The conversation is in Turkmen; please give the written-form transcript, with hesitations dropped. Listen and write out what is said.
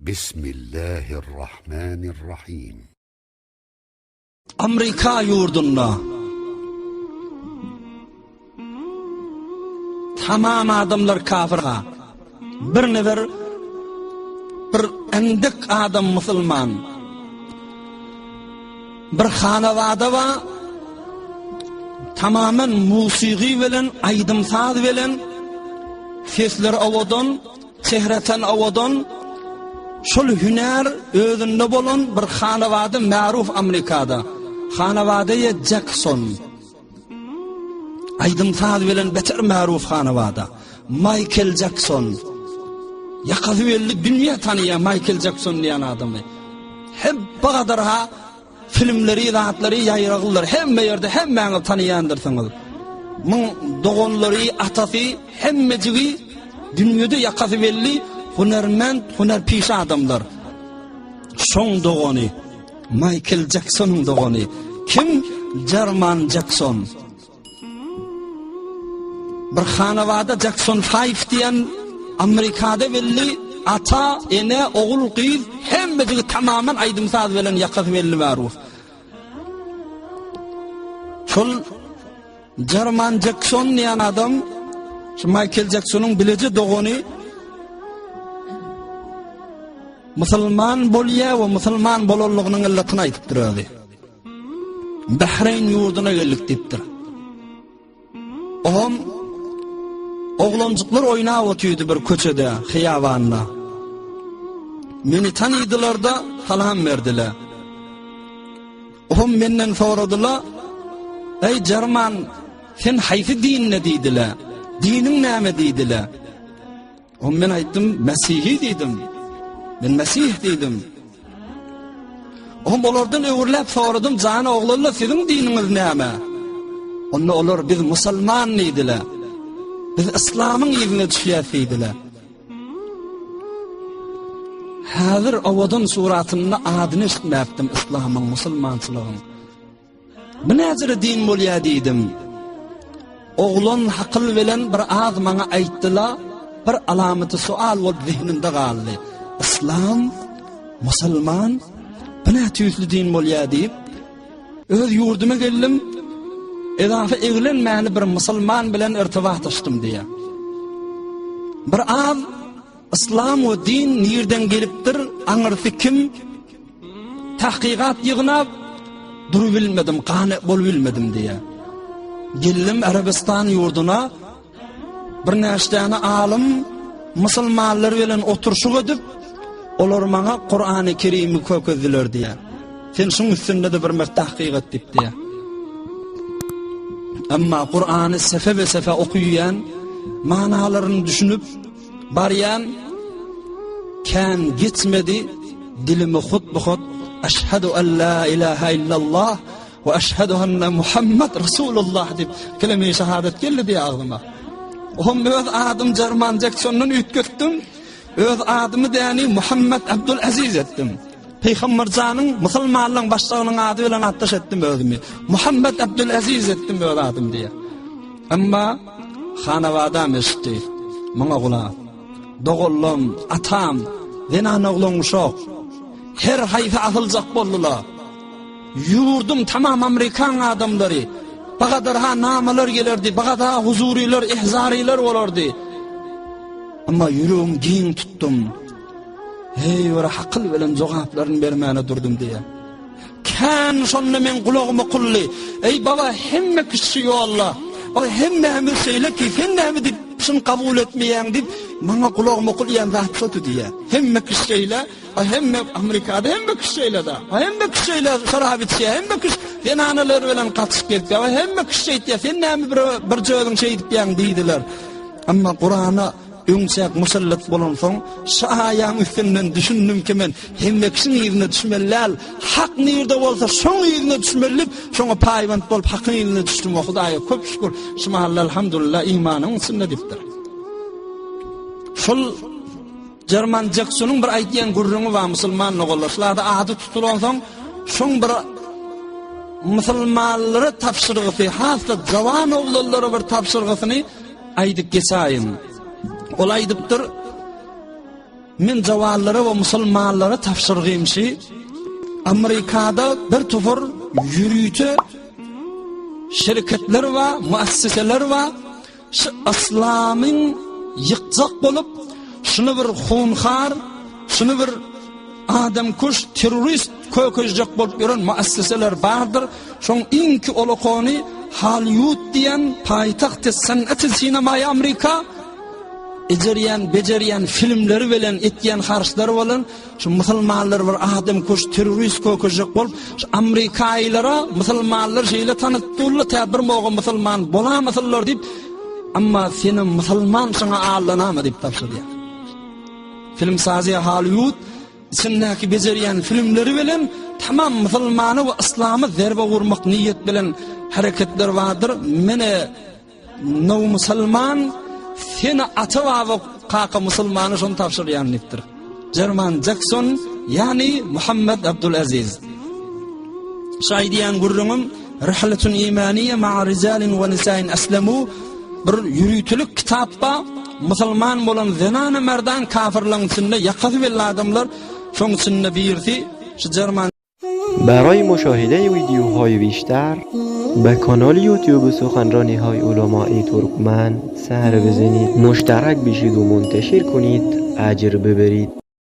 Bismillahirrahmanirrahim. Amerika ýurdunda tamam adamlar kafir-ha. Bir nefer bir endik adam musulman. Bir hanawada bar tamamen musigy bilen, aýdym-saz bilen sesleri owadan Çehreten owadan, şol hünär özünde bolan bir hanawada märuf Amerikada. Hanawadaýa Jekson. Aýdym-saz bilen beter märuf hanawada. Maýkel Jekson. Ýakasy belli dünýä tanyýar Maýkel Jekson diýen adamy. Hem bagadar ha Filmleri zatlary ýaýraglydyr hemme ýerde hemmäňiz tanaýandyrsyňyz. Muň doganlary atasy hemmejigi dünýede ýakasy belli hunerment hunerpişe adamlar. Şoň dogany Maýkel Jeksonyň dogany kim Jerman Jekson. Bir hanawada Jackson Five diýen Amerikada belli ata, ene, ogul, gyz hemmejigi tamaman aýdym-saz bilen ýakasy belli maruf. Şol Jerman Jackson diýen adam şu Michael Jacksonyň bileje dogany musulman bolýar we musulman bolanlygynyň illetyny aýdypdyr özi. Bahreýn ýurduna geldik diýipdir. Oňam oglanjyklar oýnap otyrdy bir köçede, hyýabanda. Meni tanydylar-da, salam berdiler. Oňam menden soradylar, Eý, Jerman, sen haýsy dinde diýdiler. Diniň näme diýdiler. Oňa men aýtdym, Mesihi diýdim. Men Mesih diýdim. Oňa olardan öwürläp soradym, Jan oglanlar, siziň diniňiz näme? Onda olar biz musulman diýdiler. Biz yslamyň yzyna düşýäs diýdiler. Häzir owadan suratynda adyny eşitmäpdim yslamyň, musulmançylygyň. Bu näjere din bolýa diýdim. Oglan hakyl bilen bir az maňa aýtdyla, bir alamaty sual bolup zihnimde galdy. Yslam, musulman, bu nä tüýsli din bolýa diýip, öz ýurduma geldim, edafa eglenmäni bir musulman bilen irtibat açdym diýýär. Bir az Yslam we din nirden gelipdir, aňyrsy kim? Tahkykat ýygnap, durubilmedim, gane bolubilmedim diýýär. Geldim Arabistan ýurduna, birnäçe däne alym musulmanlar bilen oturşyk edip, olar maňa Kurany Kerimi kökezdiler diýýär. Sen şuň üstünde-de bir mert tahkyk et diýip diýýär. Emma Kurany sefe be sefe okuýan, manalaryny düşünip, Barýan kän geçmedi, dilime hut-bu-hut Eşhedü en la ilahe illallah we eşhedü enne Muhammed Resulullah diýip kelime-i şehadet geldi diýýär agzyma. Ohm öz adym Jerman Jeksondan üýtgetdim, öz adymy däni Muhammed Abdul Aziz etdim. Pygamber janyň musulmanlaryň başlygynyň ady bilen atdaş etdim özümi. Muhammed Abdul Aziz etdim öz adym diýýär. Emma hanabadam eşitdi. Muňa gulak. Doganlam, atam, zenan oglan uşak. Her haýsy asyljak boldular. Ýurdum tamam amerikan adamlary. Bagadar-ha namalar gelerdi, bagadar huzurylar, ihzarylar bolardy. Emma ýüregim giň tutdum. Heý, bir hakyl bilen jogaplaryny bermäne durdum diýýär. Kän şonda meň gulagyma kully. Eý baba hemme kişi ýolda. Baba hemmämiz şeýle ki sen näme diýip şuny kabul etmeýäň diýip maňa gulagyma kulýan zat şody diýýär. Hemme kişi şeýle, a hemme Amerikada hemme kişi şeýle-de. A hemme kişi şeýle şarap içýär, hemme kişi zenanalar bilen gatyşyp gezýär. A hemme kişi şeýtýär, sen näme bir birje özüň şeýdipýäň diýdiler. Emma Kurana Öňçäk musallat bolansoň, şu aýaň üstünden düşündim ki men hemme kişiň yzyna düşmeli däl, hak nirde bolsa şoň yzyna düşmeli diýip, şoňa paýbent bolup hakyň yzyna düşdüm we Hudaýa köp şükür, şu mahal elhamdulillah imanyň içinde diýipdir. Şol Jerman Jeksonyň bir aýdýan gürrüňi bar musulman doganlar. Şularda ady tutulansoň, şoň bir musulmanlara tabşyrgysy, has-da jawan oglanlara bir tabşyrgysyny Aýdyp geçäýiň. Ol aýdypdyr. Men jawanlara we musulmanlara tabşyrgym şi, Amerikada bir topar ýörite şereketler bar, muasseseler bar, şu yslamyň ýykjak bolup, şuny bir hunhar, şuny bir adamkuş, terrorist kökezjek bolup ýören muasseseler bardyr. Şoň iňki olakony Hollywood diýen paýtagty sanat sinemaýy Amerika ejerýän, bejerýän filmleri bilen etýän harçlary bolan şu musulmanlar bir adamkuş, terrorist kökezjek bolup, şu amerikaýylara musulmanlar şeýle tanytdy durlar, tä bir moga musulman bolamysynlar diýip, amma senem musulman şoňa aldanama diýip tabşyrýar. Film sazy Hollywood içindäki bejerýän filmleri bilen tamam musulmany we yslamy zerbe urmak niýet bilen hereketler bardyr. Mene now musulman seni ata baba kaka musulmany şony tabşyrýan diýipdir. Jerman Jackson ýani Muhammed Abdulaziz. Şu aýdýan gürrüňim Rihletun imaniýe ma'a rijalin we nisain aslamu bir ýöritelik kitap bar. Musulman bolan zenany merdan kafirleň içinde ýakasy belli adamlar şoň içinde birisi şu Jerman برای مشاهده ویدیوهای بیشتر به کانال یوتیوب سخنرانی های علمای ترکمن سر بزنید مشترک بشید و منتشر کنید اجر ببرید.